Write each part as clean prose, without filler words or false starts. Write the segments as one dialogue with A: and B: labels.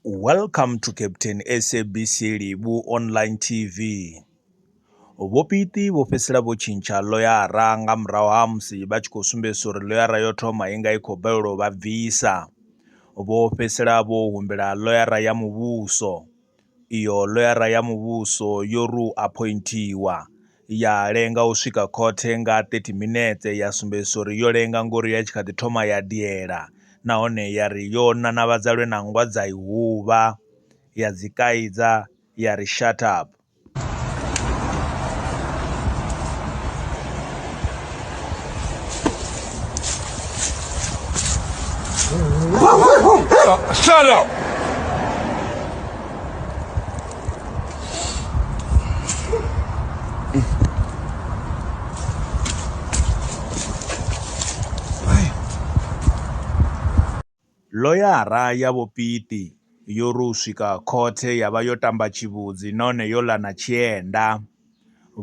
A: Welcome to Captain SABC Livhu Online TV. Vho Piṱi vho fhedzisela vho tshintsha ḽoyara nga murahu ha musi vha tshi khou sumbedzisa uri ḽoyara yo thoma i nga i khou balelwa u vha bvisa. Vho fhedzisela vho humbela ḽoyara ya muvhuso, iyo ḽoyara ya muvhuso yo ri u aphointhiwa ya lenga u swika khothe nga 30 minetse ya sumbedzisa uri yo lenga ngori ya tshi kha ḓi thoma ya diela nahone ya ri yo nanavhadza lwe na nngwa dza i huvha ya dzi kaidza ya ri shut up.
B: Shut up!
A: Ḽoyara ya Vho Piṱi yo ri u swika khothe ya vha yo tamba tshivhudzi nahone yo ḽa na tshienda.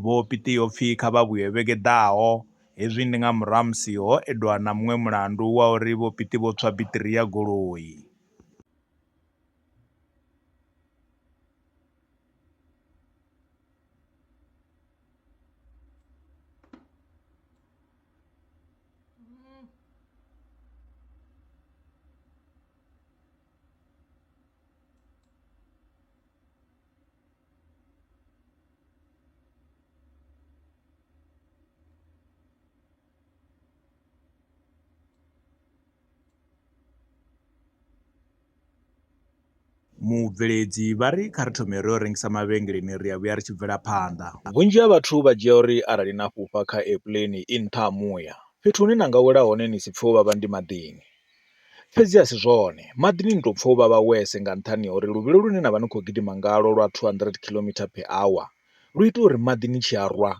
A: Vho Piṱi ho pfi kha vha vhuye vhege ḓaho, hezwi ndi nga murahu ha musi ho edwa na muṅwe mulandu wa uri Vho Piṱi vho tswa biṱiri ya goloi. Mubveledzi vha ri kha ri thome ri yo rengisa mavhengeleni ri a vhuya ri tshi bvela phanḓa. Vhunzhi ha vhathu vha dzhia uri arali na fhufha kha airplane i nṱha ha muya fhethu hune na nga wela hone ni si pfhe u vhavha ndi maḓini, fhedzi a si zwone maḓini ni tou pfha u vhavha wese nga nṱhani ha uri luvhilo lune na vha ni khou gidima ngalo lwa 200 kilometer per hour lu ita uri maḓi ni tshi a rwa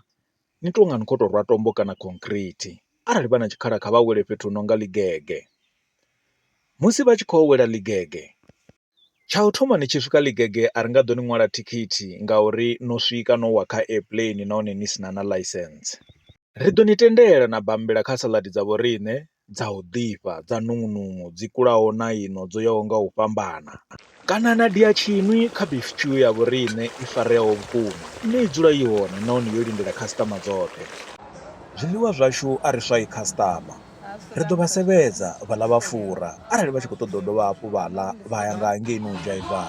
A: ni tou nga ni khou tou rwa tombo kana concrete. Arali vha na tshikhala kha vha wele fhethu hu no nga ḽigege, musi vha tshi khou wela ḽigege Tsha u thoma ni tshi swika Ḽigege a ri nga ḓo ni ṅwala thikhithi ngauri no swika no wa kha airplane nahone ni sina na ḽaisentse. Ri ḓo ni tendela na bammbela kha saḽadi dza vhoriṋe dza u ḓifha, dza nungunungu, dzi kulaho na iṋo dzo yaho nga u fhambana. Kana na dia tshinwi kha beef stew ya vhoriṋe i fareaho vhukuma ine i dzula i hone nahone yo lindela khasiṱama dzoṱhe. Zwiḽiwa zwashu a ri swayi khasiṱama. Ri ḓo vha sevhedza vha ḽa vha fura, arali vha tshi khou ṱoḓa u dovha hafhu vha ḽa, vha ya nga hangeini u dzhaiva.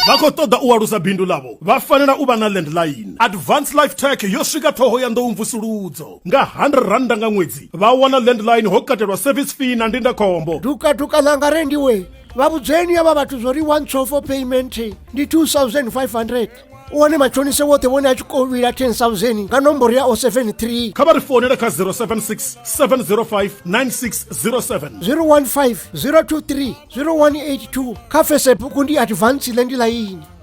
B: Vha khou ṱoḓa u alusa bindu ḽavho, vha fanela u vha na landline. Advance Life Tech yo swika Ṱhohoyanḓou mvusuludzo. Nga R100 nga ṅwedzi vha wana landline ho katelwa service fee na ndindakhombo.
C: Dukaduka ḽanga rendiwe vha vhudzeni avha vhathu zwori one for payment ndi 2500 u wane matshonise woṱhe vhone a tshi kovhila 10000 nga nomboro ya 073
B: Kha vha ri founele kha 076 705 9607.
C: 015 023 0182 kha Facebook ndi advance landline.